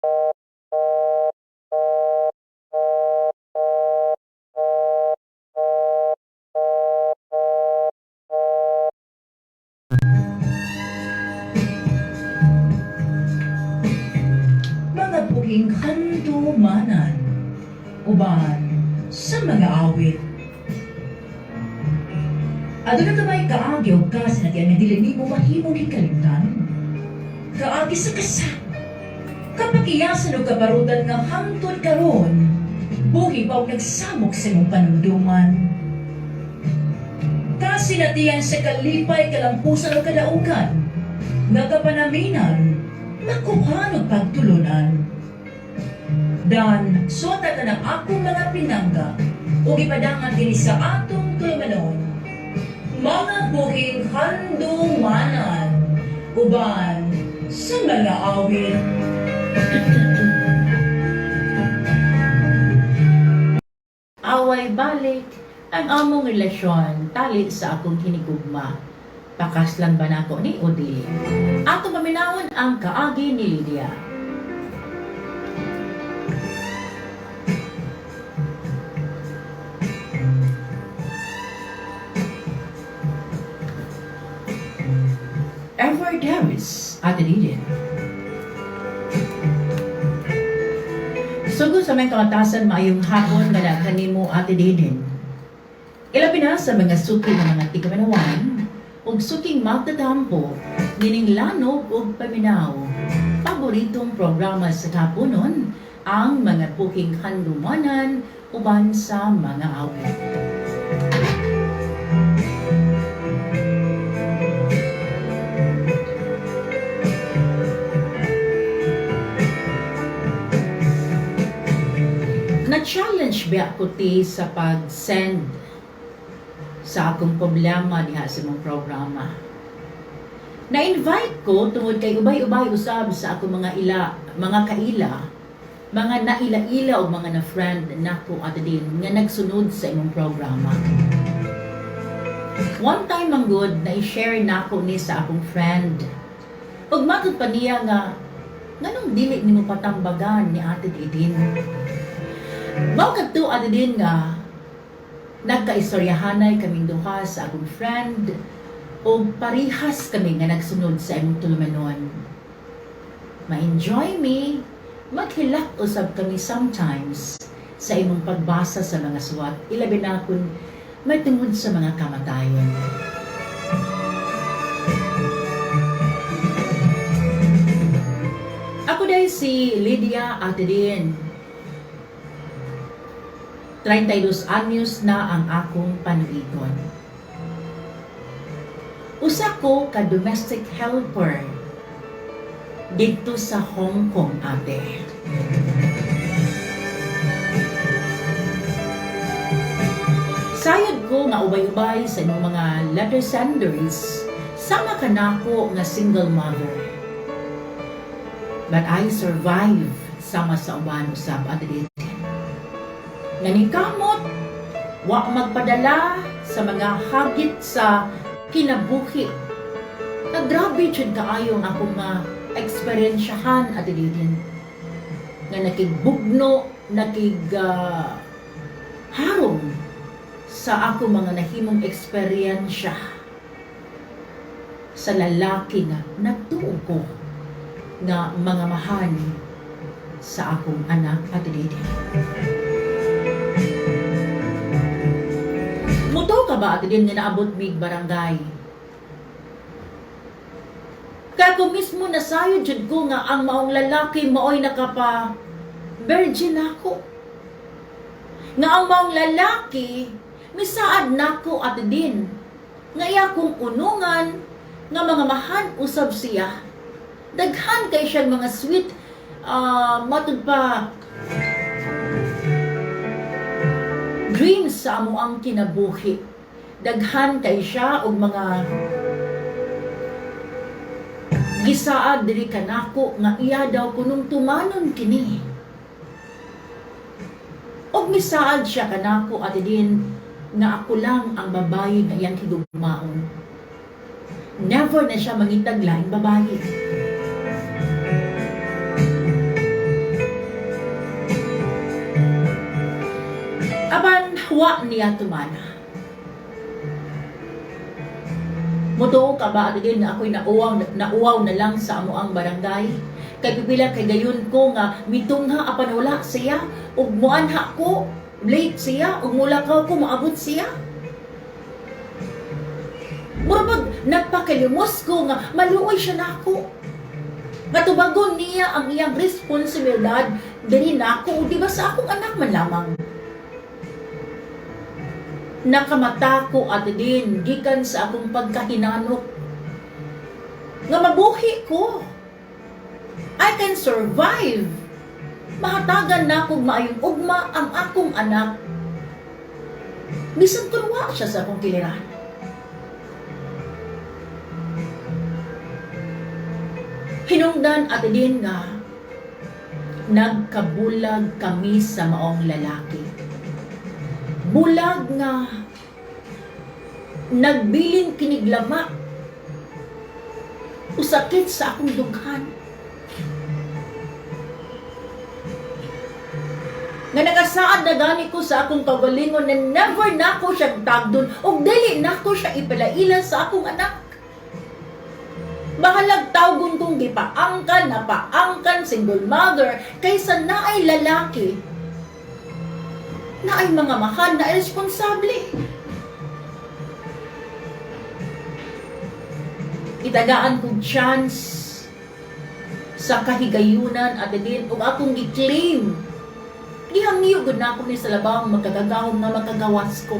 Mga buhing handumanan uban sa mga awit. Aduna ka ba'y kaagi o kasinatian nga dili nimo mahimong hikalimtan? Kaagi sa kasa. Kapakiyasan o kabarutan nga hangtod karon, buhi pa og nagsamok sa imong panumduman. Kasinatian sa kalipay, kalampusan o kadaugan, nga kapanaminan, makuhan og pagtulunan. Dan, suwata ka ng akong mga pinangga, ug ipadangan kini sa atong tulumanon. Mga buhing handumanan, uban sa mga awit. Away balik ang among relasyon tali sa akong hinigugma. Pakaslan ba nako ni o dili? Ato paminawon ang kaagi ni Lydia. Edward Harris, Ate Lydia. Sugod sa mga kamatasan, maayong hapon nga na kanimo, Ate Deden. Ilabi na sa mga suki ng mga tikamanawan ug suking magtatampo nining lanog ug paminaw. Paboritong programa sa kapunon ang mga buking handumanan uban sa mga awit. Na-challenge ba ako ti sa pag-send sa akong problema diha sa imong programa? Na-invite ko tungod kay ubay-ubay usab sa akong mga ila, mga kaila, mga naila-ila o mga na-friend nako, Ate Din, nga nagsunod sa imong programa. One time man gud na i-share nako ni sa akong friend. Ug matud pa niya nga nganong dili nimo patambagan ni Ate Didin. Mao kadto, Ate Din, nga nagkaistoryahanay kaming duha sa akong friend o parihas kami nga nagsunod sa imong tulumanon. Ma-enjoy mi, maghilak usab kami sometimes sa imong pagbasa sa mga suwat, ilabi na kung may tungod sa mga kamatayon. Ako dahil si Lydia, Ate Din. 32 anyos na ang akong panuigon. Usa ko ka domestic helper dito sa Hong Kong, ate. Sayod ko nga ubay-ubay sa inyong mga letter senders, sama ka nako nga single mother. But I survive sama sa uban usab, Ate Didi. Naningkamot, wa magpadala sa mga hagit sa kinabuhi. Na grabe jud kaayo ang akong ma eksperyensyahan, Ate Didin. Nga nakigbugno, nakig harong sa ako mga nahimong eksperyensya sa lalaki nga nagtuo ko nga mga mahan sa akong anak, Ate Didin. Mutuo ka ba, Ate Din, nga naabot mig barangay? Kaya kung mismo nasayod jud ko nga ang maong lalaki maoy nakapa virgin ako. Nga ang maong lalaki misaad nako, Ate Din. Nga iya kong unungan nga mga mahan usab siya. Daghan kay siya mga sweet matud pa dreams sa amo ang kinabuhi. Daghan kay siya og mga gisaad diri kanako nga iya daw kunong tumanon kini. Og misaad siya kanako, Ate Din, nga ako lang ang babayi nga iyang higugmaon. Never na siya mangitag laing babayi. Wa niya tumana. Mutuo ka ba, Ate Din, nga ako'y nauwaw, nauwaw na lang sa amoang barangay? Kay pipila kay gayon ko nga mitungha apan wala siya, ug muanha ko, late siya, ug mulakaw ko, maabot siya. Mura bag nagpakilimos ko nga maluoy siya nako. Nga tubagon niya ang iyang responsibilidad diri nako, di ba sa akong anak man lamang. Nakamata ko, Ate Din, gikan sa akong pagkahinanok nga mabuhi ko. I can survive. Mahatagan na kog maayong ugma ang akong anak. Bisan kun wa siya sa akong kiliran. Hinungdan, Ate Din, nga nagkabulag kami sa maong lalaki. Bulag nga nagbilin kiniglama usakit sa akong dughan. Nga nagasaad na gani ko sa akong kaugalingon na never nako siya tagdon ug dili nako siya ipalaila sa akong anak. Bahalag tawgon kong gipaangkan, napaangkan, single mother, kaysa naay lalaki, naay mga mahal na responsable. Itagaan kong chance sa kahigayunan at din ug akong gi-claim. Gihangyo gud nako ni sa labang magkagagahom nga makagawas ko.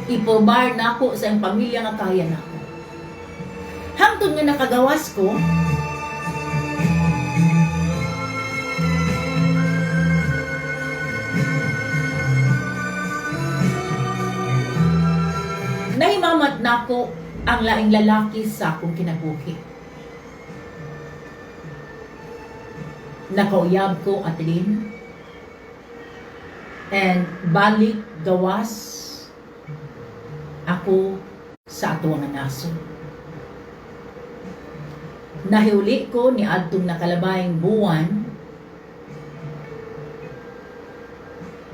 Ipobar nako sa iyang pamilya nga kaya nako. Hangtod nga nakagawas ko, nahimamat nako ang laing lalaki sa akong kinabuhi. Nakauyab ko, Ate Lynn, and balik gawas ako sa ato nga nasod. Nahiuli ko ni adtong nakalabayng buwan,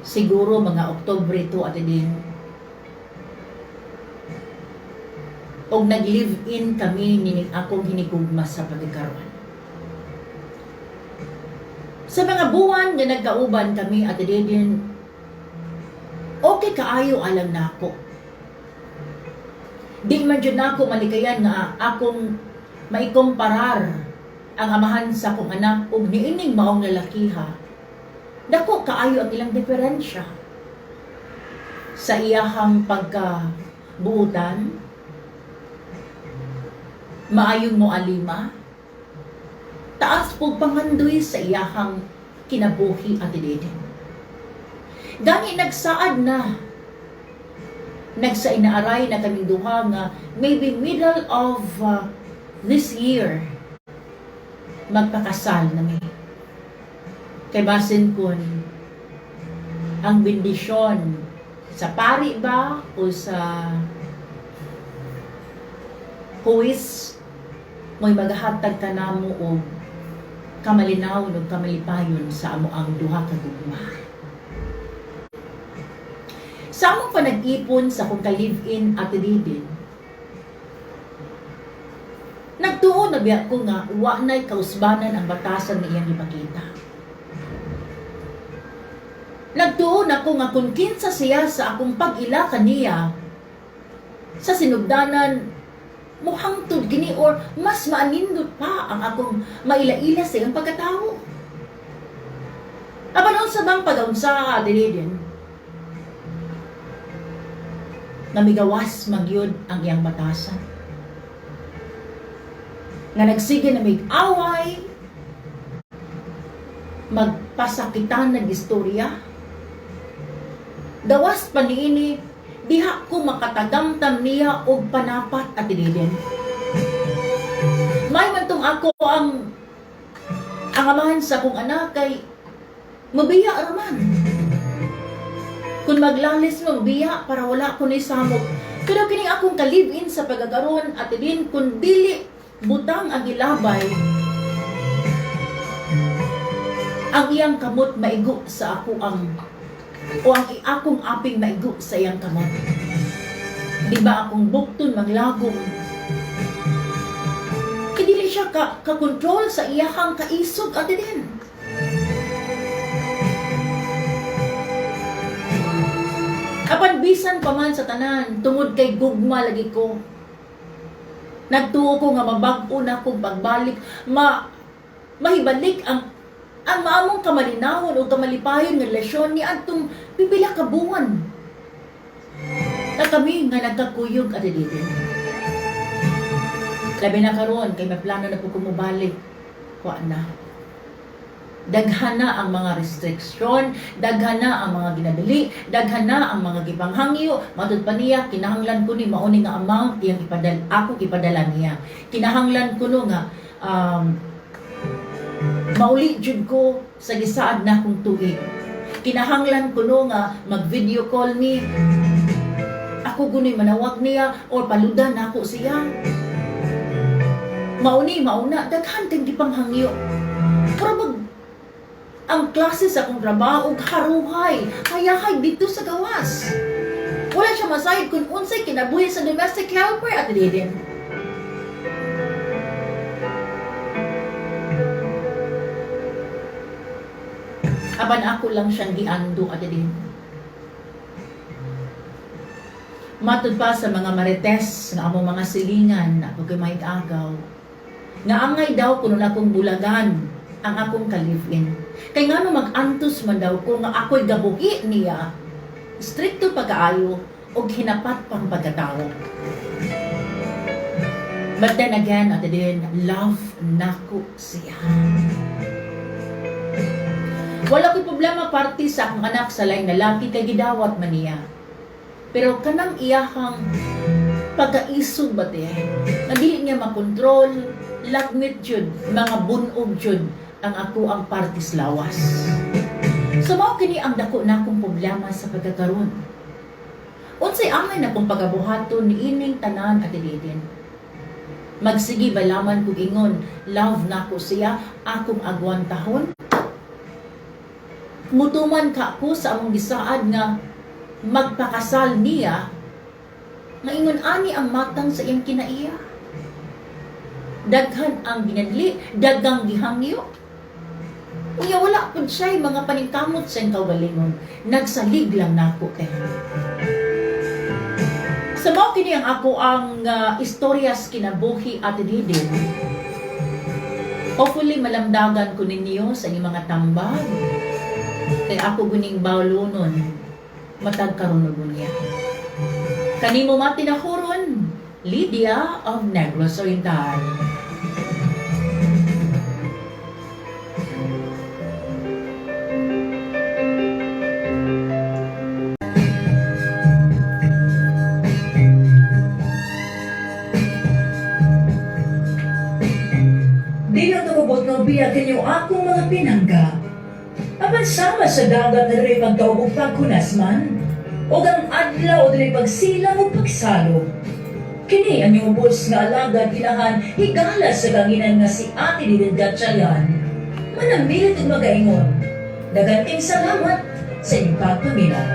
siguro mga Oktobre to, Ate Din, og nag-live-in kami nining akong hinigugma sa pagkakaroon. Sa mga buwan nga nagkauban kami, Ate Din, okay kaayo alang nako. Di man jud nako malikayan nga akong maikumparar ang amahan sa akong anak ug niining maong lalakiha. Dako kaayo ang ilang diferensya sa iyahang pagkabuutan, maayong moalima, taas pug pangandoy sa iyahang kinabuhi, Ate Dede. Gani nagsaad na, nagsainaaray na kaming duha nga maybe middle of this year magpakasal na mi. Kay basin kun ang bendisyon sa pari ba o sa huwis mo'y maghatag kanamo og kamalinaw ug kamalipayon sa amo ang duha ka gugma. Sa among panag-ipon sa akong ka-live-in, Ate Didin, nagtuo na biya ko nga wa na'y kausbanan ang batasan na iyang ipakita. Nagtuo na ko nga kung kinsa siya sa akong pag-ila kaniya sa sinugdanan, muhangtod gini or mas maanindot pa ang akong maila-ila sa iyang pagkatao. Apan unsa bang pag-unsa, Ate Didin, nga migawas magyud ang iyang batasan? Nga nagsige na mig-away, magpasakitan ng istorya. Gawas pa niini, diha ko makatagamtam niya og panapat, Ate Didin. May man tong ako ang amahan sa akong anak kay mabiya raman. Kung maglalis mo, mabiya para wala ko ni samok. Pero kining akong ka-live-in sa pagkakaroon, Ate Din, kung dili butang ang ilabay, ang iyang kamot maigo sa ako ang O ang akong aping maigo sa iyang kamot? Di ba akong bukton manglagom? Kay dili siya ka ka-control sa iyahang kaisog, Ate Din. Apan bisan pa man sa tanan, tungod kay gugma lagi ko. Nagtuo ko nga mabag-o na akong pagbalik, mahibalik ang maamong kamalinawon o kamalipayon nga relasyon ni adtong pipila ka buwan na kami nga nagkakuyog, Ate Didin. Labi na karon kay may plano na po kumubalik. Wa na. Daghan na ang mga restriksyon, daghan na ang mga ginadali, daghan na ang mga gipanghangyo. Matud pa niya, kinahanglan ko ni mauni nga amount iyang ipadal ako ipadala niya. Kinahanglan ko no nga mauli jud ko sa gisaad na akong tuig. Kinahanglan ko no nga mag-video call ni ako gunoy manawag niya or paludan nako siya. Mauni mauna daghan kang gipanghangyo. Pero ang klase sa akong trabaho og haruhay, hayahay dito sa gawas. Wala siya masayod kung unsay kinabuhi sa domestic helper, Ate Didin. Apan ako lang siyang giando, Ate Din. Matud pa sa mga marites nga among mga silingan, ako kay may agaw. Nga angay daw kuno na akong bulagan ang akong ka-live-in. Kay ngano mag-antos man daw ko nga ako'y gabuhi niya, strikto pagkaayo og hinapat pang pagkatao. But then again, Ate Din, love nako siya. Wala ko'y problema parte sa akong anak sa laing lalaki kay gidawat man niya. Pero kanang iyahang pagkaisog ba te, nga dili niya makontrol, lagmit jud, mga bunog jud ang ako ang partis lawas. So mao kini ang dako na akong problema sa pagkakaroon. Unsay angay na kong pagabuhaton niining tanan, Ate Didin? Magsige ba laman kog ingon, love nako siya, akong agwantahon? Mutuman ka ko sa among gisaad nga magpakasal niya, nga ingon ani ang matang sa iyang kinaiya. Daghan ang ginadli, daghang gihangyo. Unya wala pud siya'y mga paningkamot sa iyang kaugalingon. Nagsalig lang nako kay. Sa mao kini ang ako ang istorya sa kinabuhi, Ate Didin. Hopefully malamdagan ko ninyo sa inyong mga tambag. Kay ako guning bawlonon matag karon niya. Kanimo matinahuron, Lydia of Negros Oriental. Di lang tumubot ng biya kanyo akong mga pinangga. Apan sama sa dagat na diri pagtaog ug paghunas man, ug ang adlaw diri pagsilang ug pagsalog. Kini ang inyong ubos nga alagad inahan higala sa kanginan nga si Ate Didin Gatchalian. Manamilit ug magaingon. Daghan kayong salamat sa inyong pagpaminaw.